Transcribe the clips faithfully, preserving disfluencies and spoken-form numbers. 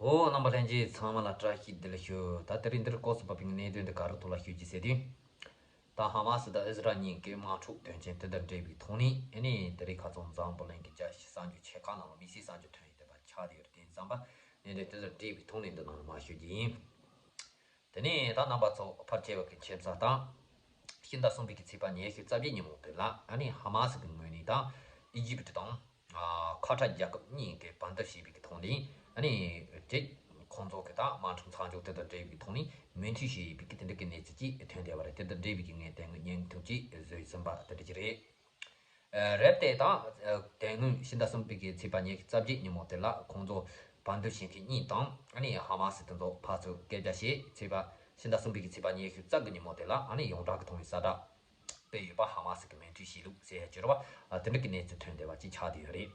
ཨོ། རྣམ་པ་ལྷན་རྒྱས་ཚང་མ་ལ་བཀྲ་ཤིས་བདེ་ལེགས་ཞུ། ད་དེ་རིང་འདིར་སྐོར་སུ་བབས་པའི་གནད་དོན་འདི་ག་རེ་ཐོག་ལ་ཞུ་རྒྱུ་ཟེར་དུས། ད་ཧ་མ་སི་དང་ཨི་ཟི་རལ་གཉིས་ཀྱི་དམག་འཁྲུག་དོན་རྐྱེན་དེ་དང་འབྲེལ་བའི་ཐོག་ནས། ཨ་ནི་དེ་རིང་ཁ་སང་འཛམ་བུ་གླིང་གི་རྒྱལ་སྤྱིའི་གསར་འགྱུར་ཆེ་ཁག་ནང་ལ་དམིགས་བསལ་གསར་འགྱུར་ཐོན་ཡོད་པ་ཆགས་བསྡད་ཡོད་རེད། དེ་ཙམ་པ་གནད་དོན་དེ་དང་འབྲེལ་བའི་ཐོག་ནས་འདི་ནང་ལ་མར་ཞུ་རྒྱུ་ཡིན། དེ་ནས་ད་རྣམ་པ་ཚོ་ཕལ་ཆེ་བ་གི་མཁྱེན་གསལ་ལྟར། ཕྱི་ཟླ་གསུམ་པའི་གི་ཚེས་པ་ཉི་ཤུ་རྩ་བརྒྱད་ཉིན་མོ་དེ་ལ། ཨ་ནི་ཧ་མ་སི་གི་ངོས་ནས་དང་ཨི་ཇིབ་དང་། ཨ། ཁ་ཏར་རྒྱལ་ཁབ་གཉིས་ཀྱིས་བར་འདུམ་བྱས་པའི་གི་ཐོག་ནས། ཨ་ནི་དེ་ཁོང་ཚོ་གི་ད་དམག་འཁྲུག་མཚམས་འཇོག་དེ་དང་འབྲེལ་བའི་ཐོག་ནས་མོས་མཐུན་བྱས་ཡོད་པའི་གི་དེ་འདྲ་གི་གནས་ཚུལ་ཅིག་ཐོན་བསྡད་པ་རེད། དེ་དང་འབྲེལ་བའི་གི་ངས་དེ་སྔོན་བརྙན་ཐུང་ཅིག་བཟོས་ཟིན་པ་དེ་འདྲ་ཅིག་རེད། ཨ། རེད་དེ། ད་དེ་སྔོན་ཕྱི་ཟླ་གསུམ་པའི་གི་ཚེས་པ་ཉི་ཤུ་རྩ་བརྒྱད་ཉིན་མོ་དེ་ལ་ཁོང་ཚོ་བར་འདུམ་བྱེད་མཁན་གཉིས་དང་། ཨ་ནི་ཧ་མ་སི་དེ་ཚོ་ཕར་ཚུར་སྐད་ཆ་བཤད། ཚེས་པ་ཕྱི་ཟླ་གསུམ་པའི་གི་ཚེས་པ་ཉི་ཤུ་རྩ་དགུ་ཉིན་མོ་དེ་ལ། ཨ་ནི་ཡོངས་གྲགས་ཀྱི་ཐོག་ནས་གསལ་བསྒྲགས་སྤེལ་ཡོད་པ། ཧ་མ་སི་གི་མོས་མཐུན་བྱས་ལུགས་ཟེར་ཡ་ཅིག་རེད་པ། ཨ། དེ་འདྲ་གི་གནས་ཚུལ་ཐོན་བསྡད་པ་ཅིག་ཆགས་བསྡད་ཡོད་རེད།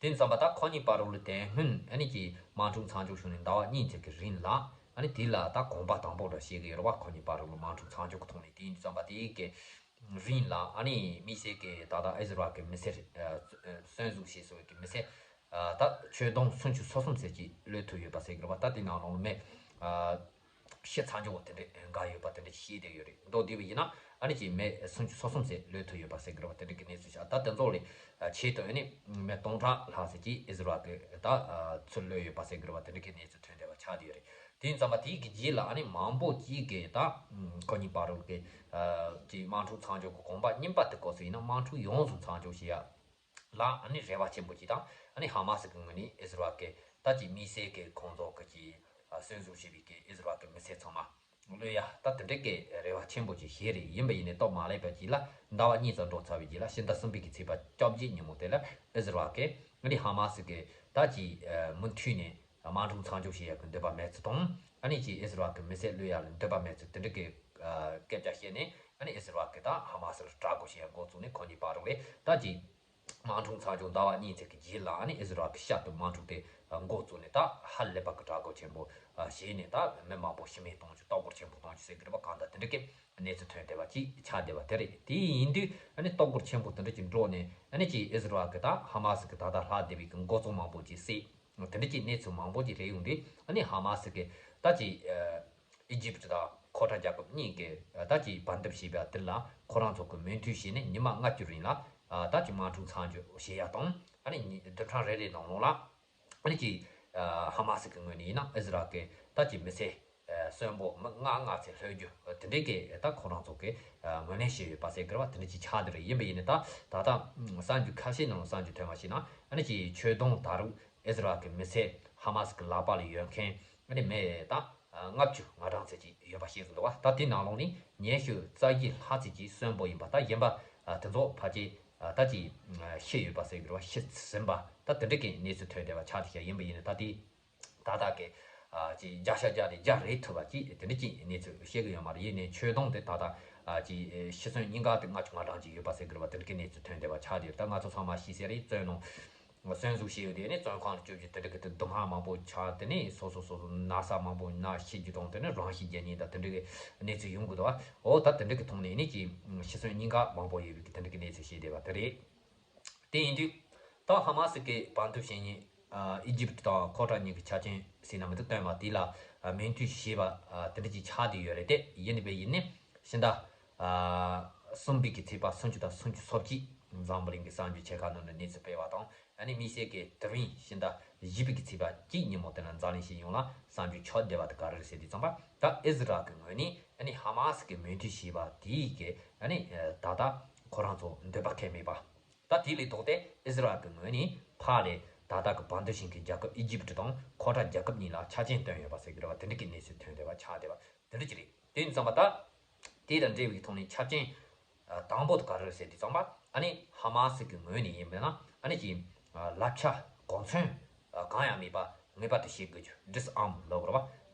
དེ་ཙམ་པ་ད་ཁོ་གཉིས་བར་ལ་དེ་སྔོན་ཨ་ནི་ཀྱི་དམག་འཁྲུག་མཚམས་འཇོག་བྱུང་ནས་ཟླ་བ་གཉིས་ཙམ་གྱི་རིང་ལ། ཨ་ནི་དེ་ལ་ད་གོམ་པ་དང་པོ་འདྲ་བྱེད་ཀྱི་ཡོད་རེད་པ། ཁོ་གཉིས་བར་ལ་དམག་འཁྲུག་མཚམས་འཇོག་གི་ཐོག་ནས། དེ་ཡིན་དུས་ཙམ་པ་དེའི་གི་རིང་ལ། ཨ་ནི་དམིགས་བསལ་གྱི་ད་ལྟ་ཨི་ཟི་རལ་གྱི་མི་སེར། ཨ། གསོན་བཟོ་བྱས་སོང་བའི་གི་མི་སེར། ཨ། ད་ཆོས་དུང་སུམ་ཅུ་སོ་གསུམ་ཙམ་ཅིག་གློད་ཐུབ་ཡོད་པ་ཟེར་གྱི་རེད་པ། ད་དེ་ནང་ལོགས་ལ་མི། ཨ། ཤི་ཚར་འགྱོ་བ་དེ་འདྲ་འགའ་ཡོད་པ་དེ་འདྲ་ཞིག་བཤད་བསྡད་ཡོད་རེད། མདོར་བསྡུས་པ་ཡིན་ན། ཨ་ནི་ཅིག་མི་སུམ་ཅུ་སོ་གསུམ་ཙམ་གློད་ཐུབ་ཡོད་པ་ཟེར་གྱི་རེད་པ། དེ་འདྲ་གི་གནས་ཚུལ་ཤར། ད་དེ་ཚོ་ལས་ཆེད་དུ་ཨ་ནི་མི་སྟོང་ཕྲག་ལྷག་ཙམ་ཅིག་ཨི་ཟི་རལ་གྱིས་ད་ཚུར་གློད་ཡོད་པ་ཟེར་གྱི་རེད་པ། དེ་འདྲ་གི་གནས་ཚུལ་ཐོན་བསྡད་པ་ཆགས་བསྡད་ཡོད་རེད། དེ་ཡིན་ཙམ་པ་དེའི་གི་རྗེས་ལ་ཨ་ནི་མང་པོ་ཅིག་གིས་ད་ཁོ་གཉིས་བར་ལ་གི་ཅིག་དམག་འཁྲུག་མཚམས་འཇོག་གི་གོམ་པ་རྙིང་པ་དེ་སྐོར་སུ་ཡིན་ན། དམག་འཁྲུག་ཡོངས་སུ་མཚམས་འཇོག་བྱེད་ཡ་ལ་ཨ་ནི་རེ་བ་ཆེན་པོ་ཅིག་དང་། ཨ་ནི་ཧ་མ་སི་གི་ངོས་ནས་ཨི་ཟི་རལ་གྱི་ད་ཅིག་དམིགས་བསལ་གྱི་ཁོང་ཚོ་གི་ཅིག་གསོན་བཟོ་བྱས་པའི་གི་ཨི་ཟི་རལ་གྱི་མི་སེར་ཚང་མ་གློད་ཡ་ད་དེ་འདྲ་གི་རེ་བ་ཆེན་པོ་ཅིག་བྱས་རེད། ཡིན་པ་ཡིན་ནའི་སྟབས་མ་ལེགས་པ་ཅིག་ལ་ཟླ་བ་གཉིས་ཙམ་འགྲོ་ཚར་བའི་རྗེས་ལ། ཕྱི་ཟླ་གསུམ་པའི་གི་ཚེས་པ་བཅོ་བརྒྱད་ཉིན་མོ་དེ་ལ་ཨི་ཟི་རལ་གྱིས་ཨ་ནི་ཧ་མ་སི་གི་ད་ཅིག་མུ་མཐུད་ནས་དམག་འཁྲུག་མཚམས་འཇོག་བྱེད་ཡ་གི་འདོད་པ་མེད་ཚུལ་དང་། ཨ་ནི་ཅིག་ཨི་ཟི་རལ་གྱི་མི་སེར་གློད་ཡ་ལ་འདོད་པ་མེད་ཚུལ་དེ་འདྲ་གི་སྐད་ཆ་བཤད་ནས། ཨ་ནི་ཨི་ཟི་རལ་གྱིས་ད་ཧ་མ་སི་ལ་དྲག་རྒོལ་བྱེད་ཡ་འགོ་བཙུགས་ནས། ཁོ་གཉིས་བར་ལ་ད་ཅིག་དམག་འཁྲུག་མཚམས་འཇོག་ཟླ་བ་གཉིས་ཙམ་གྱི་རྗེས་ལ། ཨ་ནི་ཨི་ཟི་རལ་གྱི་ཤར་དུ་དམག་འཁྲུག་དེ་འགོ་བཙུགས་ནས། ད་ཧ་ལས་པ་གི་དྲག་རྒོལ་ཆེན་པོ་བྱས་ནས། ད་མི་མང་པོ་ཤི་རྨས་གཏོང་རྒྱུ། ལྟོ་གོས་ཆེན་པོ་གཏོང་རྒྱུ་ཟེར་གྱི་རེད་པ། གང་ལྟར་དེ་འདྲ་གི་གནས་ཚུལ་ཐོན་བསྡད་པ་ཅིག་ཆགས་བསྡད་པ་དེ་རེད། དེ་ཡིན་དུས་ཨ་ནི་ལྟོ་གོས་ཆེན་པོ་དེ་འདྲ་ཅིག་འགྲོ་ནས། ཨ་ནི་ཅིག་ཨི་ཟི་རལ་གྱི་ད་ཧ་མ་སི་གི་ད་ལྟ་ལྷག་བསྡད་པའི་གི་འགོ་བཙུགས་མང་པོ་ཅིག་བསད། དེ་འདྲ་ཅིག་གནས་ཚུལ་མང་པོ་ཅིག་སླེབས་ཡོང་དུས། ཨ་ནི་ཧ་མ་སི་གི་ད་ཅིག་ཨི་ཇིབ་དང་ཁ་ཏར་རྒྱལ་ཁབ་གཉིས་ཀྱིས་ད་ཅིག་བར་འདུམ་བྱས་པ་དེ་ལ་ཁོ་རང་ཚོ་གིས་མོས་མཐུན་བྱས་ནས་ཉི་མ་ལྔ་བཅུ་རིང་ལ་ད་ཅིག་དམག་འཁྲུག་མཚམས་འཇོག་བྱེད་ཡ་དང་། ཨ་ནི་ཉི་བདུན་ཕྲག་རེ་རེ་ནང་ལོགས་ལ་ཨ་ནི་ཅིག་ཧ་མ་སི་གི་ངོས་ནས་ཡིན་ན་ཨི་ཟི་རལ་གྱི་ད་ཅིག་མི་སེར་གསོན་པོ་མི་ལྔ་ལྔ་ཙམ་གློད་རྒྱུ་དེ་འདྲའི་གི་ད་ཁོ་རང་ཚོ་གིས་ངོས་ལེན་བྱས་ཡོད་པ་ཟེར་གྱི་རེད་པ། དེ་འདྲ་ཅིག་ཆགས་བསྡད་རེད། ཡིན་པ་ཡིན་ནའི་ད་ད་ལྟ་གསར་འགྱུར་ཁ་ཤས་ནང་ལ་གསར་འགྱུར་ཐོན་པར་གཞིགས་ན། ཨ་ནི་ཅིག་ཆོས་དུང་ད་རུང་ཨི་ཟི་རལ་གྱི་མི་སེར་ཧ་མ་སི་གི་ལག་པ་ལ་ཡོད་མཁན་ཨ་ནི་མི་ད་ལྔ་བཅུ་ང་གྲངས་ཙམ་ཅིག་ཡོད་པ་ཤེས་སུ་འདུག་པ། ད་དེའི་ནང་ལོགས་ནས་ཉི་ཤུ་རྩ་བཞི་ལྷག་ཙམ་ཅིག་གསོན་པོ་ཡིན་པ། ད་གཞན་པ་དེ་ཚོ་ཕལ་ཆེར་ད་ཅིག་ཤི་ཡོད་པ་ཟེར་གྱི་རེད་པ། ཤི་ཟིན་པ་ད་དེ་འདྲ་གི་གནས་ཚུལ་ཐོན་བསྡད་པ་ཆགས་བསྡད་ཤག། ཡིན་པ་ཡིན་ནའི་ད་དེ་ད་ལྟ་གི་ཨ་ཅིག་བརྒྱ་ཆ་བརྒྱ་ནས་བརྒྱ་རེད་ཐུབ་པ་ཅིག་དེ་འདྲ་ཅིག་གནས་ཚུལ་བཤད་གི་ཡོད་མ་རེད། ཡིན་ནའི་ཆོས་དུང་དེ་ད་ལྟ་ཨ་ཅིག་ཤི་གསོན་གཉིས་ཀ་དེ་ལྔ་བཅུ་ང་གྲངས་ཅིག་ཡོད་པ་ཟེར་གི་རེད་པ། དེ་འདྲ་གི་གནས་ཚུལ་ཐོན་བསྡད་པ་ཆགས་བསྡད་ཡོད། ད་ང་ཚོ་ཚང་མ་ཤེས་གསལ་རེད། བཙོན་ནང་གསོན་བཟོ་བྱས་ཡོད་དེ་ནས་བཙོན་ཁང་ལ་བཅུག་རྒྱུ་དེ་འདྲ་གི་དེ་སྡུག་བསྔལ་མང་པོ་ཆགས། དེ་ནས་སོ་སོ་སོ་སོ་ན་ཚ་མང་པོ་ན་ཤི་རྒྱུ་དང་། དེ་ནས་རང་ཤི་རྒྱག་མཁན་དང་དེ་འདྲ་གི་གནས་ཚུལ་ཡོང་གི་འདུག་པ། འོ་ད་དེ་འདྲ་གི་ཐོག་ནས་ནི་ཅིག་ཤི་གསོན་གཉིས་ཀ་མང་པོ་ཡོད་པའི་གི་དེ་འདྲ་གི་གནས་ཚུལ་བཤད་བསྡད་པ་དེ་རེད། དེ་ཡིན་དུས་ད་ཧ་མ་སི་གི་བར་འདུམ་བྱེད་མཁན་ཨི་ཇིབ་དང་ཁ་ཏར་གཉིས་ཀྱི་ཆ་རྐྱེན་ཟེར་ན་མི་འདུག་སྟོན་པ་དེ་ལ་མོས་མཐུན་བྱས་པ་དེ་འདྲ་ཅིག་ཆགས་བསྡད་ཡོད་རེད་དེ། ཡིན་པས་ཡིན་ནའི་ཕྱི་ཟླ་གསུམ་པའི་གི་ཚེས་པ་སུམ་ཅུ་དང་སུམ་ཅུ་སོ་གཅིག་འཛམ་བུ་གླིང་གི་གསར་འགྱུར་ཆེ་ཁག་ནང་ནས་གནས་ཚུལ་སྤེལ་བ་དང་། ཨ་ནི་དམིགས་བསལ་གྱི་དེ་རིང་ཕྱི་ཟླ་བཞི་པའི་གི་ཚེས་པ་གཅིག་ཉིན་མོ་དེ་ལ་འཛམ་གླིང་སྤྱི་ཡོངས་ལ་གསར་འགྱུར་ཆགས་བསྡད་པ་དེ་ག་རེ་རེད་ཟེར་དུས་ཙམ་པ། ད་ཨི་ཟི་རལ་གྱི་ངོས་ནས་ཨ་ནི་ཧ་མ་སི་གི་མོས་མཐུན་བྱས་པ་དེའི་གི་ཨ་ནི་ད་ལྟ་ཁོ་རང་ཚོ་འདོད་པ་ཁེལ་མེད་པ། ད་དེ་ལས་ལྡོག་སྟེ་ཨི་ཟི་རལ་གྱི་ངོས་ནས་ཕར་ལ་ད་ལྟ་གི་བར་འདུམ་བྱེད་མཁན་རྒྱལ་ཁབ་ཨི་ཇིབ་དང་ཁ་ཏར་རྒྱལ་ཁབ་གཉིས་ལ་ཆ་རྐྱེན་བཏོན་ཡོད་པ་ཟེར་གྱི་རེད་པ། དེ་འདྲ་གི་གནས་ཚུལ་ཐོན་བསྡད་པ་ཆགས་བསྡད་པ་དེ་འདྲ་ཅིག་རེད། དེ་ཡིན་ཙམ་པ་ད་དེ་དང་འབྲེལ་བའི་ཐོག་ནས་ཆ་རྐྱེན་དང་པོ་དེ་ག་རེ་རེད་ཟེར་དུས་ཙམ་པ། ཨ་ནི་ཧ་མ་སི་གི་ངོས་ནས་ཡིན་པ་ན་ཨ་ནི་ཅིག་ལག་ཆ་གོ་མཚོན་གང་ཡང་མེད་པ་ངེས་པར་དུ་བྱེད་དགོས་རྒྱུ། ཌིསའམ་ལབ་དགོས་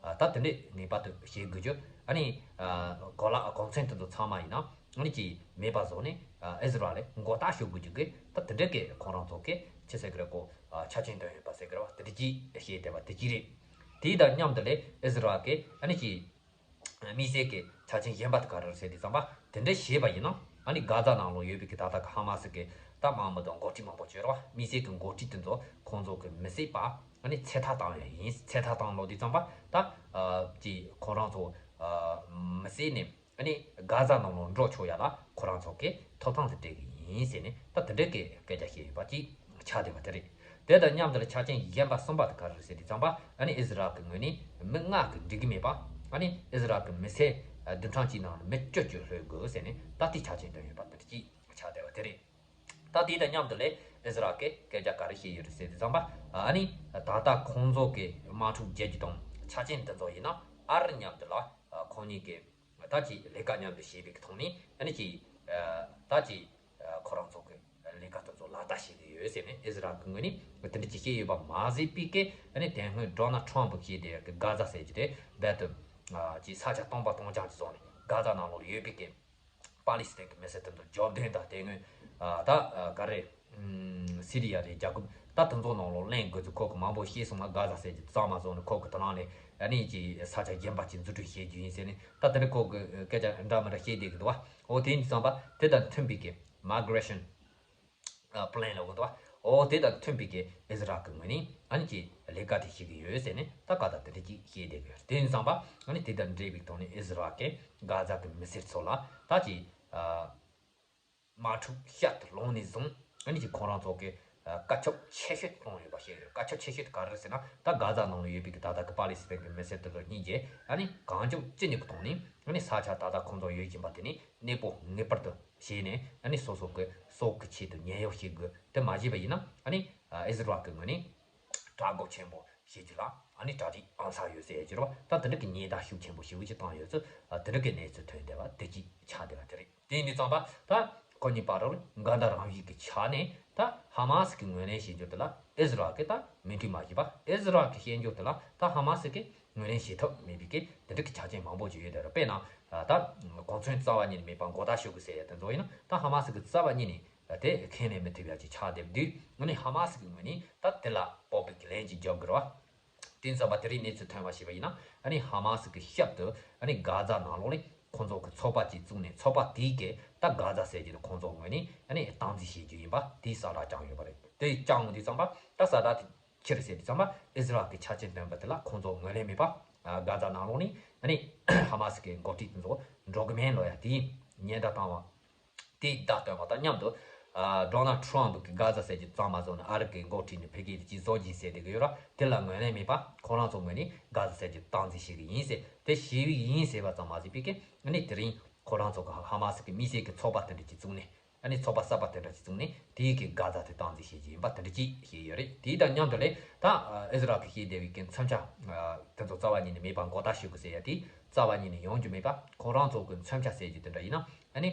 རེད་པ། ད་དེ་འདྲས་ངེས་པར་དུ་བྱེད་དགོས་རྒྱུ། ཨ་ནི་གོ་ལག་གོ་མཚོན་དེ་ཚོ་ཚང་མ་ཡིན་ན་ཨ་ནི་ཅིག་མེད་པ་བཟོས་ནས་ཨི་ཟི་རལ་ལ་མགོ་བཏགས་ཞུ་དགོས་རྒྱུ་གི་ད་དེ་འདྲས་གི་ཁོང་རང་ཚོ་གི་ཆི་ཟེར་གི་རེད་གོ། ཆ་རྐྱེན་བཏོན་ཡོད་པ་ཟེར་གི་རེད་པ། དེ་འདྲས་ཅིག་བཤད་བསྡད་པ་དེ་ཅིག་རེད། དེ་དང་མཉམ་དུ་ལ་ཨི་ཟི་རལ་གི་ཨ་ནི་ཅིག་དམིགས་བསལ་གྱི་ཆ་རྐྱེན་གཞན་པ་དེ་ག་རེ་རེད་ཟེར་དུས་ཙམ་པ། དེ་འདྲ་བྱས་པ་ཡིན་ན་ཨ་ནི་གྷ་ཛ་ནང་ལོགས་ཡོད་པའི་གི་ད་ལྟ་གི་ཧ་མ་སི་གི་ད་དམག་མི་དང་འགོ་ཁྲིད་མང་པོ་ཅིག་ཡོད་རེད་པ། དམིགས་བསལ་གྱི་འགོ་ཁྲིད་དེ་ཚོ་ཁོང་ཚོ་གི་མི་བསད་པ། ཨ་ནི་ཚེ་ཐར་བཏང་ཡ་ཡིན། ཚེ་ཐར་བཏང་ལོག་དུས་ཙམ་པ་ད་ཨ་ཅི་ཁོ་རང་ཚོ་ཨ་མི་བསད་ནས་ཨ་ནི་གྷ་ཛ་ནང་ལོགས་འགྲོ་ཆོག་ཡ་ལ་ཁོ་རང་ཚོ་གི་ཐོབ་ཐང་དེ་སྤྲད་གི་ཡིན་ཟེར་ནས་ད་དེ་འདྲའི་གི་སྐད་ཆ་བཤད་ཡོད་པ་ཅིག་ཆགས་བསྡད་པ་དེ་རེད། དེ་དང་མཉམ་དུ་ལ་ཆ་རྐྱེན་གཞན་པ་གསུམ་པ་དེ་ག་རེ་རེད་ཟེར་དུས་ཙམ་པ་ཨ་ནི་ཨི་ཟི་རལ་གི་ངོས་ནས་མི་ལྔ་གི་འགྲིག་གི་མེད་པ། ཨ་ནི་ཨི་ཟི་རལ་གི་མི་སེར་བདུན་ཕྲག་གཅིག་ནང་ལ་མི་བཅུ་བཅུ་ལྷོད་དགོས་ཟེར་ནས་ད་ལྟའི་ཆ་རྐྱེན་བཏོན་ཡོད་པ་དེ་འདྲ་ཅིག་ཆགས་བསྡད་པ་དེ་རེད། ད་དེ་དང་མཉམ་དུ་ལས་ཨི་ཟི་རལ་གྱིས་སྐད་ཆ་ག་རེ་བཤད་ཡོད་རེད་ཟེར་དུས་ཙམ་པ་ཨ་ནི་ད་ལྟ་ཁོང་ཚོ་གི་དམག་འཁྲུག་རྒྱག་རྒྱུ་དང་ཆ་རྐྱེན་འདི་ཚོ་ཡིན་ན་ཨ་རི་མཉམ་དུ་ལ་ཁོང་གཉིས་ཀྱི་ད་ཅིག་ལས་ཀ་མཉམ་དུ་བྱས་པའི་ཐོག་ནས་ཨ་ནི་ཅིག་ད་ཅིག་ཁོ་རང་ཚོ་གི་ལས་ཀ་དེ་ཚོ་ལག་བསྟར་བྱེད་ཀྱི་ཡོད་ཟེར་ནས་ཨི་ཟི་རལ་གྱི་ངོས་ནས་དེ་འདྲ་ཅིག་བཤད་ཡོད་པ་མ་ཟད་པའི་ཀྱི་ཨ་ནི་དེ་སྔོན་ཌོ་ནལ་ཊམ་པ་བཤད་དེ་གི་གྷ་ཛ་ཟེར་རྒྱུ་དེ་རྦད་དེ་ཅིག་ས་ཆ་སྟོང་པ་སྟོང་རྐྱང་ཅིག་བཟོས་ནས་གྷ་ཛ་ནང་ལོགས་ཡོད་པའི་ཀྱི་པ་ལི་སི་ཐན་གྱི་མི་སེར་དེ་ཚོ་རྒྱབ་རྟེན་དང་དེ་སྔོན་ད་ག་རེ་སི་རི་ཡ་རེད། རྒྱལ་ཁབ་ད་དེ་ཚོ་ནང་ལོགས་གླེང་དགོས་ཚུལ་ཁོ་གི་མང་པོ་བཤད་སོང་ང་གྷ་ཛ་ཟེར་རྒྱུ་གཙང་མ་བཟོས་ནས་ཁོ་གི་དེ་ནང་ནས་ཨ་ནི་ཅིག་ས་ཆ་གཞན་པ་ཅིག་འཛུགས་སྐྲུན་བྱེད་རྒྱུ་ཡིན་ཟེར་ནས་ད་དེ་འདྲ་ཁོ་གི་སྐད་ཆ་འདྲ་མི་འདྲ་བཤད་བསྡད་ཀྱི་འདུག་བ། འོ་དེ་ཡིན་དུས་ཙམ་པ་དེ་དང་མཐུན་པའི་གི་མའི་གྷི་རེ་ཤན་པི་ལན་ལབ་དགོས་འདུག་བ། འོ་དེ་དང་མཐུན་པའི་གི་ཨི་ཟི་རལ་གྱི་ངོས་ནས་ཨ་ནི་ཅིག་ལས་ཀ་དེ་བྱེད་ཀྱི་ཡོད་ཟེར་ནས་ད་ག་ད་དེ་འདྲ་ཅིག་བཤད་བསྡད་ཀྱི་ཡོད་རེད། དེ་ཡིན་དུས་ཙམ་པ་ཨ་ནི་དེ་དང་འབྲེལ་བའི་ཐོག་ནས་ཨི་ཟི་རལ་གྱིས་གྷ་ཛ་གི་མི་སེར་ཚོ་ལ་ད་ཅིག་དམག་འཁྲུག་བཤད་དུ་ལོང་ནས་བཟུང་ཨ་ནི་ཅིག་ཁོང་རང་ཚོ་གི་ཨ་བཀའ་ཁྱབ་ཆེ་ཤོས་བླངས་ཡོད་པ་ཞིག་རེད། བཀའ་ཁྱབ་ཆེ་ཤོས་དེ་ག་རེ་རེད་ཟེར་ན་ད་གྷ་ཛ་ནང་ལ་ཡོད་པའི་གི་ད་ལྟ་གི་པ་ལི་སི་ཐན་གི་མི་སེར་དེ་ཚོ་སྙིང་རྗེ་ཨ་ནི་གང་མགྱོགས་ཅི་ནུས་ཀྱི་ཐོག་ནས་ཨ་ནི་ས་ཆ་ད་ལྟ་ཁོང་ཚོ་ཡོད་བཞིན་པ་དེ་ནས་གནས་སྤོ་ངེས་པར་དུ་བྱས་ནས་ཨ་ནི་སོ་སོ་གི་སྲོག་གི་ཆེད་དུ་ཉེན་གཡོལ་བྱེད་དགོས། དེ་མ་བྱས་པ་ཡིན་ན་ཨ་ནི་ཨི་ཟི་རལ་གི་ངོས་ནས་གྲལ་འགོག་ཆེན་པོ་བྱེད་རྒྱུ་ལ་ཨ་ནི་གྲ་སྒྲིག་ཨང་ཚ་ཡོད་ཟེར་ཡ་ཅིག་རེད་བ། ད་དེ་འདྲ་གི་ཉེན་བརྡ་ཤུགས་ཆེན་པོ་ཞེ་པོ་ཅིག་བཏང་ཡོད་ཚུལ་དེ་འདྲ་གི་གནས་ཚུལ་ཐོན་བསྡད་པ་དེ་གཅིག་ཆགས་བསྡད་པ་དེ་རེད། དེ་ཡིན་དུས་ཙམ་པ་ད་ཁོ་གཉིས་བར་རུ་འགལ་ཟླ་རང་བཞིན་གྱི་ཆ་ནས་ད་ཧ་མ་སི་གི་ངོས་ལེན་བྱེད་རྒྱུ་དེ་ལ་ཨི་ཟི་རལ་གྱིས་ད་མོས་མཐུན་མ་བྱས་པ། ཨི་ཟི་རལ་གྱིས་བཤད་རྒྱུ་དེ་ལ་ད་ཧ་མ་སི་གིས་ངོས་ལེན་བྱེད་ཐབས་མེད་པའི་གི་དེ་འདྲ་གི་ཆ་རྐྱེན་མང་པོ་ཅིག་ཡོད་དེ་རེད། དཔེར་ན་ད་གོ་མཚོན་རྩ་བ་ཉིད་ནས་མེད་པ་མགོ་ཟླ་ཤོག་གུ་ཟེར་ཡ་དེ་ཚོ་ཡིན་ན་ད་ཧ་མ་སི་གིས་རྩ་བ་ཉིད་ནས་དེ་ཁས་ལེན་མི་ཐུབ་ཡ་ཅིག་ཆགས་བསྡད་དུས་ཨ་ནི་ཧ་མ་སི་གི་ངོས་ནས་ད་དེ་ལ་སྤོབས་པའི་གི་ལན་ཅིག་རྒྱག་དགོས་རེད་བ། དེ་ཙམ་པ་དེ་རིང་གནས་ཚུལ་ཐོན་པ་ཞིག་ཡིན་ན་ཨ་ནི་ཧ་མ་སི་གི་ཞབས་ཏུ་ཨ་ནི་གྷ་ཛ་ནང་ལོགས་ནས་ཁོང་ཚོ་གི་ཚོགས་པ་ཅིག་བཙུགས་ནས་ཚོགས་པ་དེའི་གི་ད་གྷ་ཛ་ཟེར་གྱི་ཁོང་ཚོ་ངོས་ནས་ཨ་ནི་སྟངས་འཛིན་བྱེད་རྒྱུ་ཡིན་པ་དེའི་གསལ་བསྒྲགས་བསྐྱངས་ཡོད་པ་རེད། དེ་བསྐྱངས་དུས་ཙམ་པ་ད་གསལ་བསྒྲགས་དེ་ཕྱིར་ཟེར་དུས་ཙམ་པ་ཨི་ཟི་རལ་གི་ཆ་རྐྱེན་བཏོན་པ་དེ་ལ་ཁོང་ཚོ་ངོས་ལེན་མེད་པ། གྷ་ཛ་ནང་ལོགས་ནས་ཨ་ནི་ཧ་མ་སི་གི་འགོ་ཁྲིད་དེ་ཚོ་འགྲོ་གི་མེད་ལོ་ཡ་དེའི་ཉེན་བརྡ་བཏང་བ། དེའི་བརྡ་སྟོན་པ་དང་མཉམ་དུ། ཨ་ཌོ་ནལ་ཊམ་གྱིས་གྷ་ཛ་ཟེར་རྒྱུ་གཙང་མ་བཟོས་ནས་ཨ་རི་གི་འགོ་ཁྲིད་ནས་འཕེལ་རྒྱས་ཀྱི་བཟོ་རྒྱུ་ཟེར་བསྡད་ཀྱི་ཡོད་ར། དེ་ལ་ངོས་ལེན་མེད་པ་ཁོ་རང་ཚོ་ངོས་ནས་གྷ་ཛ་ཟེར་རྒྱུ་སྟངས་འཛིན་བྱེད་ཀྱི་ཡིན་ཟེར་དེ་ཞེས་པའི་ཡིན་ཟེར་བ་ཙམ་མ་ཟད་པའི་གི་ཨ་ནི་དེ་རིང་ཁོ་རང་ཚོ་གི་ཧ་མ་སི་གི་དམིགས་བསལ་གྱི་ཚོགས་པ་དེ་འདྲ་ཅིག་བཙུགས་ནས་ཨ་ནི་ཚོགས་པ་གསར་པ་དེ་འདྲ་ཅིག་བཙུགས་ནས་དེའི་གི་གྷ་ཛ་དེ་སྟངས་འཛིན་བྱེད་ཀྱི་ཡིན་པ་དེ་འདྲ་ཅིག་བཤད་ཡོད་རེད། དེའི་དང་མཉམ་དུ་ལས་ད་ཨི་ཟི་རལ་གྱིས་བཤད་བསྡད་པའི་གི་མཚོན་ཆ་དེ་ཚོ་རྩ་བ་ཉིད་ནས་མེད་པ་མགོ་ཟླ་ཤོག་གུ་ཟེར་ཡ་དེ་རྩ་བ་ཉིད་ནས་ཡོང་རྒྱུ་མེད་པ། ཁོ་རང་ཚོ་གི་མཚོན་ཆ་ཟེར་རྒྱུ་དེ་འདྲ་ཡིན་ན་ཨ་ནི།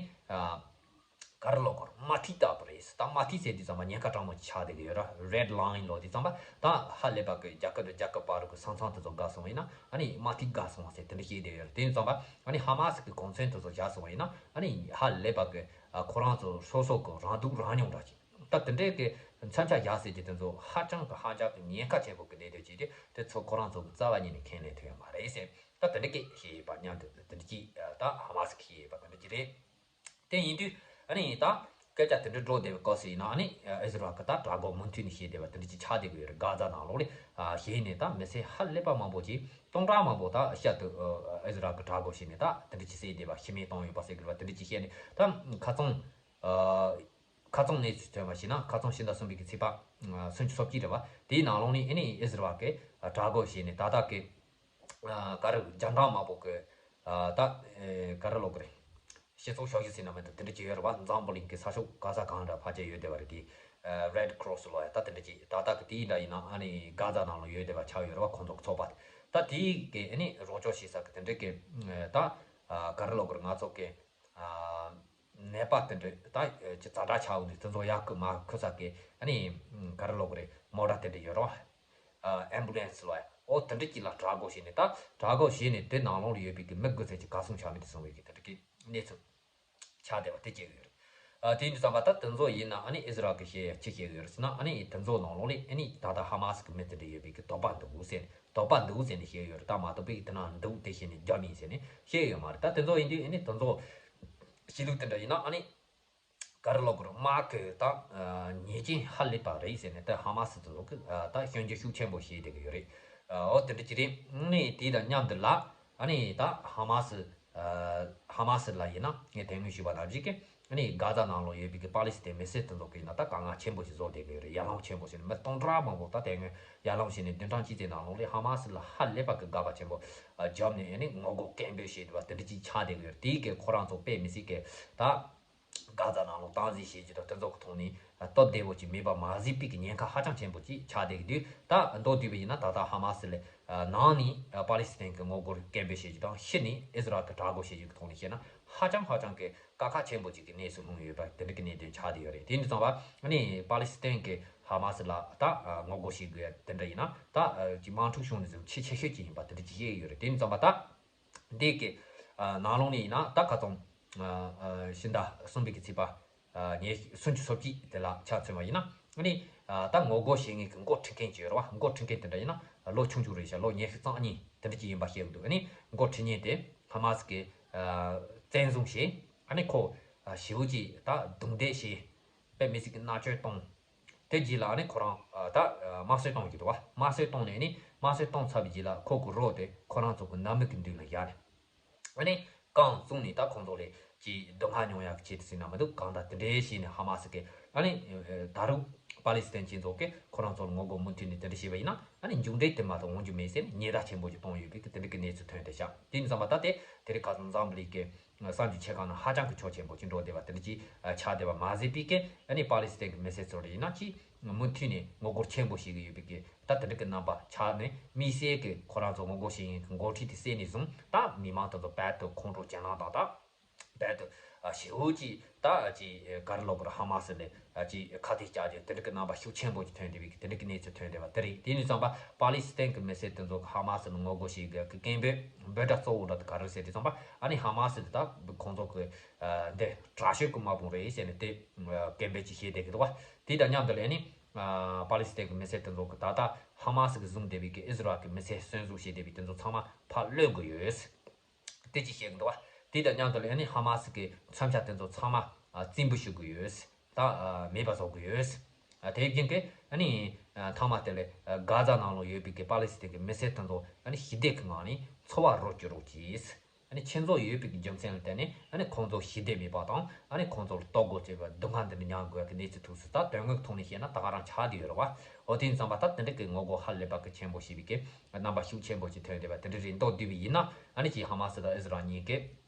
ག་རེ་ལབ་དགོས་རེད། དམག་འཐབ་ལྟ་བུ་རེད། ད་དམག་འཐབ་ཟེར་དུས་ཙམ་པ་ཉེན་ཁ་གྲང་མོ་ཆགས་བསྡད་ཀྱི་ཡོད་ར། རེད་ལའིན་ལབ་དུས་ཙམ་པ་ད་ཧ་ལས་པ་གི་རྒྱལ་ཁབ་དང་རྒྱལ་ཁབ་བར་གྱི་ས་མཚམས་དེ་ཚོ་བརྒལ་སོང་བ་ཡིན་ན་ཨ་ནི་དམག་འཐབ་བརྒལ་སོང་བ་ཟེར་དེ་འདྲ་བཤད་བསྡད་ཡོད་ར། དེ་ཡིན་ཙམ་པ་ཨ་ནི་ཧ་མ་སི་གི་གོ་མཚོན་དེ་ཚོ་བཞག་སོང་བ་ཡིན་ན་ཨ་ནི་ཧ་ལས་པ་གི་ཁོ་རང་ཚོ་སོ་སོ་གི་རང་སྡུག་རང་ཉོ་འདྲ་ཅིག་ད་དེ་འདྲའི་གི་མཚོན་ཆ་བཞག་ཟེར་གྱི་དེ་ཚོ་ཧ་ཅང་གི་ཧ་ཅང་གི་ཉེན་ཁ་ཆེན་པོ་གི་གནད་དོན་ཅིག་རེད། དེ་ཚོ་ཁོ་རང་ཚོ་གི་རྩ་བ་ཉིད་ནས་ཁས་ལེན་ཐུབ་ཡོད་མ་རེད་ཟེར། ད་དེ་འདྲ་གི་བཤད་ཡོད་པ་མཉམ་དུ་དེ་འདྲ་ཅིག་ད་ཧ་མ་སི་གི་བཤད་ཡོད་པ་དེ་འདྲ་ཅིག་རེད། དེ་ཡིན་དུས་ཨ་ནི་ད་སྐད་ཆ་དེ་འདྲ་འགྲོ་བསྡད་པའི་སྐབས་སུ་ཡིན་ན་ཨ་ནི་ཨི་ཟི་རལ་གི་ད་གྲལ་འགོག་མུ་མཐུད་ནས་བྱས་བསྡད་པ་དེ་འདྲ་ཅིག་ཆགས་བསྡད་ཀྱི་ཡོད་རེད། གྷ་ཛ་ནང་ལོགས་ལ་ཨ་བྱས་ནས་ད་མི་སེར་ཧ་ལས་པ་མང་པོ་ཅིག་སྟོང་ཕྲག་མང་པོ་ད་ཤར་དུ་ཨི་ཟི་རལ་གི་གྲལ་འགོག་བྱས་ནས་ད་དེ་འདྲ་ཅིག་བསད་བསྡད་པ་ཤི་རྨས་བཏང་ཡོད་པ་ཟེར་གི་རེད་བ། དེ་འདྲ་ཅིག་བཤད་ནས་ད་ཁ་རྩང་ཨ་ཁ་རྩང་གནས་ཚུལ་ཐོན་པ་ཞིག་ན་ཁ་རྩང་ཕྱི་ཟླ་གསུམ་པའི་གི་ཚེས་པ་ཨ་སུམ་ཅུ་སོ་གཅིག་རེད་བ། དེའི་ནང་ལོགས་ནས་ཨ་ནི་ཨི་ཟི་རལ་གི་ཨ་གྲལ་འགོག་བྱས་ནས་ད་ལྟ་གི་ཨ་ག་རེ་རྒྱ་འབྲང་དམག་དཔུང་གི་ཨ་ད་ཨེ་ག་རེ་ལབ་དགོས་རེད། སྤྱི་ཚོགས་ཤོག་ཞུ་ཟེར་ན་མི་འདུག་དེ་འདྲ་ཅིག་ཡོད་རེད་བ། འཛམ་བུ་གླིང་གི་ས་ཕྱོགས་ག་ས་གང་འདྲ་ཕལ་ཆེར་ཡོད་བསྡད་པ་རེད། དེ་ཨ་Red Cross་ལབ་ཡ་ད་དེ་འདྲ་ཅིག་ད་ལྟ་གི་དེའི་འདྲ་ཡིན་ན་ཨ་ནི་གྷ་ཛ་ནང་ལ་ཡོད་བསྡད་པ་ཆགས་ཡོད་རེད་བ། ཁོང་ཚོ་གི་ཚོགས་པ་དེ་ད་དེའི་གི་ཨ་ནི་རོགས་སྐྱོར་བྱེད་ས་གི་དེ་འདྲ་གི་ཨ་ད་ཨ་ག་རེ་ལབ་དགོས་རེད། ང་ཚོ་གི་ཨ་ནད་པ་དེ་འདྲ་ད་ཅི་ཛ་དྲག་ཆགས་འོང་དུས་དེ་ཚོ་ཡར་ཁུ་མར་ཁུ་ས་གི་ཨ་ནི་ག་རེ་ལབ་དགོས་རེད། མོ་ཊ་དེ་འདྲ་ཡོད་རེད་བ། ཨ་ཨེམ་བུ་ལན་སི་ལབ་ཡ། ཨོ་དེ་འདྲ་ཅིག་ལ་གྲལ་འགོག་བྱས་ནས་ད་གྲལ་འགོག་བྱས་ནས་དེ་ནང་ལོགས་ལ་ཡོད་པའི་གི་མི་དགུ་ཙམ་ཅིག་གར་སོང་ཆ་མེད་དུ་སོང་བའི་གི་དེ་འདྲ་གི་གནས་ཚུལ་ཆགས་བསྡད་པ་དེ་བཅས་ཡོད་རེད། ཨ་དེ་ཡིན་དུས་ཙམ་པ་ད་དེ་ཚོ་ཡིན་ན་ཨ་ནི་ཨི་ཟི་རལ་གི་བཤད་ཡ་ཅི་བཤད་ཡོད་རེད་ཟེར་ན་ཨ་ནི་དེ་ཚོ་ནང་ལོགས་ལ་ཨ་ནི་ད་ལྟ་ཧ་མ་སི་གི་མི་དེ་འདྲ་ཡོད་པའི་གི་དོགས་པ་འདུག་ཟེར་ནས་དོགས་པ་འདུག་ཟེར་ནས་བཤད་ཡོད་རེད། ད་མ་གཏོགས་པའི་དེ་ན་འདུག་དེ་བཤད་ནས་རྒྱབ་ཡིན་ཟེར་ནས་བཤད་ཡོད་མ་རེད། ད་དེ་ཚོ་ཡིན་དུས་ཨ་ནི་དེ་ཚོ་གཤིས་ལུགས་དེ་འདྲ་ཡིན་ན་ཨ་ནི། ག་རེ་ལབ་དགོས་རེད། དམག་གི་ད་ཉེས་ཅན་ཧ་ལས་པ་རེད་ཟེར་ནས། ད་ཧ་མ་སི་དེ་ཚོ་གི་ད་སྐྱོན་བརྗོད་ཤུགས་ཆེན་པོ་བྱེད་བསྡད་ཀྱི་ཡོད་རེད། འོ་དེ་འདྲ་ཅིག་རེད། ཨ་ནི་དེ་དང་མཉམ་དུ་ལ་ཨ་ནི་ད་ཧ་མ་སི་ཧ་མ་སི་ལ་ཡིན་ན་ངས་དེ་སྔོན་ཞུས་པ་ནང་བཞིན་གྱི། ཨ་ནི་གྷ་ཛ་ནང་ལོགས་ཡོད་པའི་གི་པ་ལི་སི་ཐན་མི་སེར་དེ་ཚོ་གི་ཡིན་ན་ད་དཀའ་ངལ་ཆེན་པོ་ཞིག་བཟོ་བསྡད་ཀྱི་ཡོད་རེད། ཡར་ལངས་ཆེན་པོ་ཞིག་ནི་མི་སྟོང་ཕྲག་མང་པོ། ད་དེ་སྔོན་ཡར་ལངས་བྱས་ནས་བདུན་ཕྲག་གཅིག་ཙམ་ནང་ལོགས་ལ་ཧ་མ་སི་ལ་ཧ་ལས་པ་གི་དགག་པ་ཆེན་པོ་བརྒྱབ་ནས། ཨ་ནི་ངོ་རྒོལ་སྐད་འབོད་བྱས་བསྡད་པ་དེ་འདྲ་ཅིག་ཆགས་བསྡད་ཀྱི་ཡོད་རེད། དེའི་གི་ཁོ་རང་ཚོ་དཔེ་མི་སྲིད་གི་ད་གྷ་ཛ་ནང་ལོགས་སྟངས་འཛིན་བྱེད་རྒྱུ་དང་དེ་ཚོ་གི་ཐོག་ནས་སྟབས་བདེ་བོ་ཅིག་མེད་པ་མ་ཟད་པའི་གི་ཉེན་ཁ་ཧ་ཅང་ཆེན་པོ་ཅིག་ཆགས་བསྡད་ཀྱི་འདུག་ད་མདོར་བསྡུས་པ་ཡིན་ན་ད་ལྟ་ཧ་མ་སི་ལ་ནང་ནས་པ་ལི་སི་ཐན་གི་ངོ་རྒོལ་སྐད་འབོད་བྱེད་རྒྱུ་དང་ཕྱི་ནས་ཨི་ཟི་རལ་གི་དྲག་རྒོལ་བྱེད་རྒྱུ་གི་ཐོག་ནས་བཤད་ན་ཧ་ཅང་ཧ་ཅང་གི་དཀའ་ཁག་ཆེན་པོ་ཅིག་གི་གནས་སུ་ལྷུང་ཡོད་པ་དེ་འདྲ་གི་གནད་དོན་ཆགས་བསྡད་ཡོད་རེད། དེ་ཡིན་དུས་ཙམ་པ་ཨ་ནི་པ་ལི་སི་ཐན་གི་ཧ་མ་སི་ལ་ད་ངོ་རྒོལ་བྱེད་དགོས་དེ་འདྲ་ཡིན་ན། ད་ཅིག་དམག་འཁྲུག་བྱུང་ནས་བཟུང་ཆེས་ཆེ་ཤོས་ཅིག་ཡིན་པ་དེ་འདྲ་ཅིག་བཤད་ཡོད་རེད། དེ་ཡིན་དུས་ཙམ་པ་ད་འདི་གི་ནང་ལོགས་ནས་ཡིན་ན་ད་ཁ་ཚང་ཕྱི་ཟླ་གསུམ་པའི་གི་ཚེས་པ་ཉེར་སུམ་ཅུ་སོ་གཅིག་དེ་ལ་ཆ་མཚོན་པ་ཡིན་ན། ཨ་ནི་ད་ངོ་རྒོལ་བྱེད་མཁན་གྱི་འགོ་ཁྲིད་མཁན་ཅིག་ཡོད་རེད་བ། འགོ་ཁྲིད་མཁན་དེ་འདྲ་ཡིན་ན་ལོ་ཆུང་ཆུང་རེད་ཤག་ལོ་ཉི་ཤུ་རྩ་གཉིས་དེ་འདྲ་ཅིག་ཡིན་པ་བཤད་ཀྱི་འདུག་ཨ་ནི་འགོ་ཁྲིད་མཁན་དེ་ཧ་མ་སི་གི་བཙན་བཟུང་བྱས། ཨ་ནི་ཁོ་ཞེ་པོ་ཅིག་ད་རྡུང་རྡེག་བྱས། དཔེ་མི་སྲིད་ཀྱི་མནར་གཅོད་བཏང་། དེ་རྗེས་ལ་ཨ་ནི་ཁོ་རང་ད་དམར་གསོད་བཏང་གི་འདུག་བ། དམར་གསོད་བཏང་ནས་ཨ་ནི་དམར་གསོད་བཏང་ཚར་བའི་རྗེས་ལ་ཁོ་གི་རོ་དེ་ཁོ་རང་ཚོ་གི་ནང་མི་གི་མདུན་ལ་བཞག་ནས། ཨ་ནི་རྐང་བཙུགས་ནས་ད་ཁོང་ཚོ་ལ་ཅིག་སྡུག་བསྔལ་མྱོང་ཡག་གི་ཆེད་དུ་ཟེར་ན་མི་འདུག་གང་ལྟར་དེ་འདྲའི་བྱས་ནས་ཧ་མ་སི་གི་ཨ་ནི་ད་རུང་པ་ལི་སི་ཐན་ཆེན་ཚོགས་ཀྱིས་ཁོ་རང་ཚོར་ངོ་རྒོལ་མུ་མཐུད་ནས་དེ་འདྲ་བྱས་པ་ཡིན་ན། ཨ་ནི་མཇུག་འབྲས་དེ་མ་གཏོགས་འོང་རྒྱུ་མེད་ཟེར་ནས་ཉེན་བརྡ་ཆེན་པོ་ཞིག་བཏང་ཡོད་པའི་དེ་འདྲ་གི་གནས་ཚུལ་ཐོན་བསྡད་ཤག་དེ་ཡིན་དུས་ཙམ་པ་ད་དེ་དེ་རིང་ཁ་སང་འཛམ་བུ་གླིང་གི་གསར་འགྱུར་ཆེ་ཁག་ནང་ཧ་ཅང་གི་ཁྱོན་ཆེན་པོ་ཅིག་འགྲོ་བསྡད་པ་དེ་འདྲ་ཅིག་ཆགས་བསྡད་པ་མ་ཟད་པའི་གི། ཨ་ནི་པ་ལི་སི་ཐན་གི་མི་སེར་ཚོ་ལ་ཡིན་ན་ཅིག་མུ་མཐུད་ནས་ངོ་རྒོལ་ཆེན་པོ་བྱེད་ཀྱི་ཡོད་པའི་གི་ད་དེ་འདྲ་གི་རྣམ་པ་ཆགས་ནས། དམིགས་བསལ་གྱི་ཁོ་རང་ཚོ་ངོ་རྒོལ་བྱེད་མཁན་གྱི་འགོ་ཁྲིད་དེ་བསད་ནས་བཟུང་ད་མི་མང་དེ་ཚོ་རྦད་དེ་ཁོང་ཁྲོ་ཇེ་ལངས་དང་། ད་རྦད་དེ་ཞེ་པོ་ཅིག་ད་ཅིག་ག་རེ་ལབ་དགོས་རེད། ཧ་མ་སི་ལ་ཅིག་ཁ་གཏད་བཅག་རྒྱུ་དེ་འདྲ་གི་རྣམ་པ་ཤུགས་ཆེན་པོ་ཅིག་ཐོན་བསྡད་པའི་གི་དེ་འདྲ་གི་གནས་ཚུལ་ཐོན་བསྡད་པ་དེ་རེད། དེ་ཡིན་དུས་ཙམ་པ་པ་ལི་སི་ཐན་གི་མི་སེར་དེ་ཚོ་གི་ཧ་མ་སི་ལ་ངོ་རྒོལ་བྱེད་དགོས་གི་སྐད་འབོད་འབོད་སྒྲ་གཙོ་བོ་འདྲ་དེ་ག་རེ་ཟེར་དུས་ཙམ་པ། ཨ་ནི་ཧ་མ་སི་དེ་ད་ཁོང་ཚོ་གི་འདི་དྲག་ཤོས་ཀྱི་དམག་དཔུང་རེད་ཟེར་ནས་དེ་སྐད་འབོད་ཅིག་བྱས་བསྡད་ཀྱི་འདུག་བ། དེ་དང་མཉམ་དུ་ལ་ཨ་ནི་པ་ལི་སི་ཐན་གྱི་མི་སེར་དེ་ཚོ་གི་ད་ལྟ་ཧ་མ་སི་གིས་བཟུང་བསྡད་པའི་གི་ཨི་ཟི་རལ་གྱི་མི་སེར་བཙོན་བཟུང་བྱས་བསྡད་པའི་དེ་ཚོ་ཚང་མ་ཕར་གློད་དགོས་ཡོད། དེ་ཅིག་བཤད་ཀྱི་འདུག་བ། དེ་དང་མཉམ་དུ་ལ་ཨ་ནི་ཧ་མ་སི་གི་མཚོན་ཆ་དེ་ཚོ་ཚང་མ་རྩིས་འབུལ་ཞུ་གི་ཡོད། ད་མེད་པ་བཟོ་གི་ཡོད། དེ་བཞིན་གི་ཨ་ནི་མཐའ་མ་དེ་ལ་གྷ་ཛ་ནང་ལ་ཡོད་པའི་གི་པ་ལི་སི་ཐན་གྱི་མི་སེར་དེ་ཚོ་ཨ་ནི་ཞི་བདེ་གི་ངང་ནས་འཚོ་བ་རོལ་སྐྱོད་རོགས་གྱིས། ཨ་ནི་ཁྱེད་ཚོ་ཡོད་པའི་གི་རྒྱུ་མཚན་ལ་བརྟེན་ནས་ཨ་ནི་ཁོང་ཚོ་ཞི་བདེ་མེད་པ་དང་། ཨ་ནི་ཁོང་ཚོར་ལྟོ་གོས་བཅས་པ་སྡུག་བསྔལ་འདི་འདྲ་མྱངས་དགོས་ཀྱི་གནས་ཚུལ་ཐུག་སྲིད། ད་དོན་དངོས་ཀྱི་ཐོག་ནས་བཤད་ན་ད་ག་རང་ཆགས་བསྡད་ཡོད་རེད་བ། འོ་དེ་ཡིན་ཙང་པ་ད་དེ་འདྲ་གི་ངོ་རྒོལ་ཧ་ལས་པ་གི་ཆེན་པོ་བྱས་པའི་གི་རྣམ་པ་ཤུགས་ཆེན་པོ་ཅིག་ཐོན་བསྡད་པ་དེ་འདྲ་རེད། མདོར་བསྡུས་པ་ཡིན་ན་ཨ་ནི་ཅིག་ཧ་མ་སི་དང་ཨི་ཟི་རལ་གཉིས་ཀས་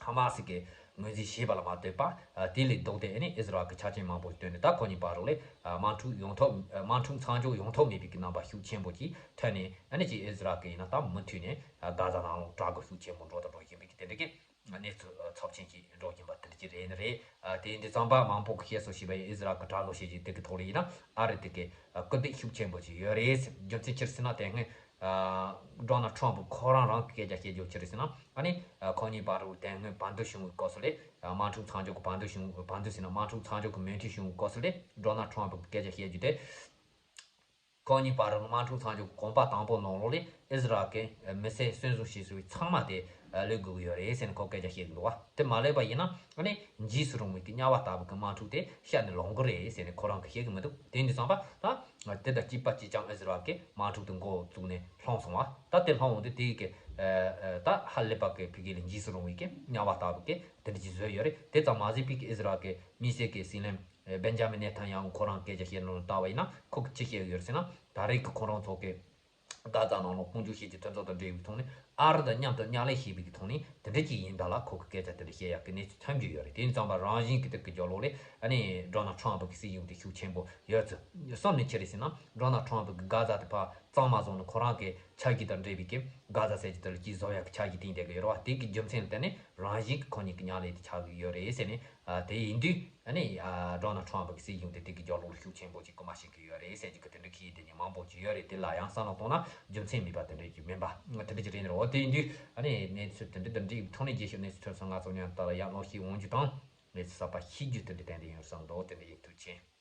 ཧ་མ་སི་གི་ངོས་འཛིན་བྱས་པ་ལ་མ་ལྟོས་པ། ཨ་དེ་ལས་ལྡོག་སྟེ་ཨ་ནི་ཨི་ཟི་རལ་གི་ཆ་རྐྱེན་མང་པོ་ཞིག་བཏོན་ནས་ད་ཁོ་གཉིས་བར་རུ་ལ་དམག་འཁྲུག་ཡོང་ཐབས་དམག་འཁྲུག་མཚམས་འཇོག་ཡོང་ཐབས་མེད་པའི་གི་རྣམ་པ་ཤུགས་ཆེན་པོ་ཅིག་ཐོན་ནས། ཨ་ནི་ཅིག་ཨི་ཟི་རལ་གི་ཡིན་ན་ད་མུ་མཐུད་ནས་གྷ་ཛ་ནང་ལ་དྲག་རྒོལ་ཤུགས་ཆེན་པོ་འགྲོ་དང་འགྲོ་བཞིན་པའི་གི་དེ་འདྲ་གི་གནས་ཚུལ་ཚབས་ཆེན་ཅིག་འགྲོ་བཞིན་པ་དེ་འདྲ་ཅིག་རེད་ནི་རེད། ཨ་དེ་ཡིན་དུས་ཙམ་པ་མང་པོ་གི་བཤད་སྲོལ་ཞིག་བ་ཡིན། ཨི་ཟི་རལ་གི་དྲག་རྒོལ་བྱེད་རྒྱུ་དེ་གི་ཐོག་ལ་ཡིན་ན་ཨ་རི་དེ་གི་སྐུལ་འདེད་ཤུགས་ཆེན་པོ་ཅིག་ཡོད་རེད། རྒྱུ་མཚན་ཅི་རེད་ཟེར་ན་དེ་སྔོན་ཨ་ཌོ་ནལ་ཊམ་ཕུ་ཁོ་རང་རང་གི་སྐད་ཆ་བཤད་རྒྱུ་ཅི་རེད་ཟེར་ན། ཨ་ནི་ཨ་ཁོ་གཉིས་བར་དུ་དེ་སྔོན་བར་འདུམ་བྱུང་བའི་སྐབས་སུ་ལ་ཨ་དམག་འཁྲུག་མཚམས་འཇོག་གི་བར་འདུམ་བྱུང་། བར་འདུམ་ཟེར་ན་དམག་འཁྲུག་མཚམས་འཇོག་གི་མོས་མཐུན་བྱུང་བའི་སྐབས་སུ་ལ་ཌོ་ནལ་ཊམ་ཕུ་གི་སྐད་ཆ་བཤད་རྒྱུ་དེ། ཁོ་གཉིས་བར་དུ་དམག་འཁྲུག་མཚམས་འཇོག་གོམ་པ་དང་པོ་ནང་ལོགས་ལ་ཨི་ཟི་རལ་གྱི་མི་སེར་བཙོན་བཟུང་བྱས་སོང་བའི་ཚང་མ་དེ་གློད་དགོས་ཀྱི་ཡོད་རེད་ཟེར་ནས་ཁོ་སྐད་ཆ་བཤད་ཀྱི་འདུག་བ། དེ་མ་གློད་པ་ཡིན་ན་ཨ་ནི་འཇིགས་སུ་རུང་བའི་གི་དམྱལ་བ་ལྟ་བུ་གི་དམག་འཁྲུག་དེ་བཤད་ནས་ལོང་གི་རེད་ཟེར་ནས་ཁོ་རང་གིས་བཤད་ཀྱི་མི་འདུག་དེ་ཡིན་དུས་ཙམ་པ་ད་དེ་དང་གཅིག་པ་གཅིག་རྐྱང་ཨི་ཟི་རལ་གྱི་དམག་འཁྲུག་དེ་འགོ་བཙུགས་ནས་ལྷུང་སོང་བ། ད་དེ་ལྷུང་འོང་དུས་དེ་གི་ད་ཧ་ལས་པ་གི་ཕ་གི་ལ་འཇིགས་སུ་རུང་བའི་གི་དམྱལ་བ་ལྟ་བུ་གི་དེ་འདྲ་ཅིག་བཟོས་ཡོད་རེད། དེ་ཙམ་མ་ཟད་པའི་གི་ཨི་ཟི་རལ་གྱི་དམིགས་བསལ་གྱི་སྲིད་བློན་བེན་ཇ་མིན་ནེ་ཐན་ཡཱ་ཧུ་ཁོ་རང་སྐད་ཆ་བཤད་ནོ་ལ་བལྟ་བ་ཡིན་ན་ཁོ་གིས་ཅི་བཤད་ཡོད་ཟེར་ན། ད་རེས་ཀྱི་ཁོ་རང་ཚོ་གི་གྷ་ཛ་ནང་ལ་དཔུང་འཇུག་བྱེད་ཀྱི་དོན་ཚོགས་དང་འབྲེལ་བའི་ཐོག་ནས་ཨ་རི་དང་མཉམ་དུ་མཉམ་ལས་བྱེད་པའི་གི་ཐོག་ནས་དེ་འདྲ་ཅིག་ཡིན་ད་ལ་ཁོ་གི་སྐད་ཆ་དེ་འདྲ་བཤད་ཡག་གི་གནས་ཚུལ་ཐོན་གྱི་ཡོད་རེད། དེ་ཡིན་ཙང་པ་རང་བཞིན་གྱི་དེ་གི་རྒྱབ་ལོགས་ལ་ཨ་ནི་ཌོ་ནལ་ཊམ་ཕུ་གི་སྲིད་གཞུང་དེ་ཤུགས་ཆེན་པོ་ཡོད་ཚུལ་གསུངས་ནས། ཅི་རེད་ཟེར་ན་ཌོ་ནལ་ཊམ་ཕུ་གི་གྷ་ཛ་དེ་ཕར་གཙང་མ་བཟོ་ནས་ཁོ་རང་གི་ཆ་རྒྱུས་དང་འབྲེལ་བའི་གི་གྷ་ཛ་ཟེར་གྱི་དེ་ལ་ཅིག་བཟོ་ཡག་གི་ཆ་རྒྱུས་བཏིང་བསྡད་གི་ཡོད་རེད་བ། དེ་གི་རྒྱུ་མཚན་ལ་བརྟེན་ནས་རང་བཞིན་གྱི་ཁོ་གཉིས་ཀྱི་མཉམ་ལས་དེ་ཆགས་ཀྱི་ཡོད་རེད་ཟེར་ནས། ཨ་དེ་ཡིན་དུས་ཨ་ནི་ཨ་ཌོ་ནལ་ཊམ་ཕུ་གི་སྲིད་གཞུང་དེ་དེ་གི་རྒྱབ་ལོགས་ལ་ཤུགས་ཆེན་པོ་ཅིག་སྐུལ་མ་བྱེད་ཀྱི་ཡོད་རེད་ཟེར་གྱི་གི་དེ་འདྲ་གི་དེ་ནི་མང་པོ་ཅིག་ཡོད་རེད། དེ་ལ་ཡང་བསམ་བློ་གཏོང་ན་རྒྱུ་མཚན་མེད་པ་དེ་འདྲ་ཅིག་མིན་པ་དེ་འདྲ་ཅིག་རེད་ནི་རེད། འོ་དེ་ཡིན་དུས་ཨ་ནི་གནས་ཚུལ་དེ་འདྲ་དེ་འདྲའི་ཐོག་ནས་རྒྱས་བཤད་གནས་ཚུལ་ཐོན་སོང་། ང་ཚོ་མཉམ་དུ་ཡར་ལངས་ཤིག་འོང་རྒྱུ་དང་གནས་ཚུལ་གསར་པ་ཤེས་རྒྱུ་དེ་འདྲ་ཏན་ཏན་ཡོང་བསམ་འདུག་དེ་འདྲ་ཡིན། ཐུགས་རྗེ་ཆེ།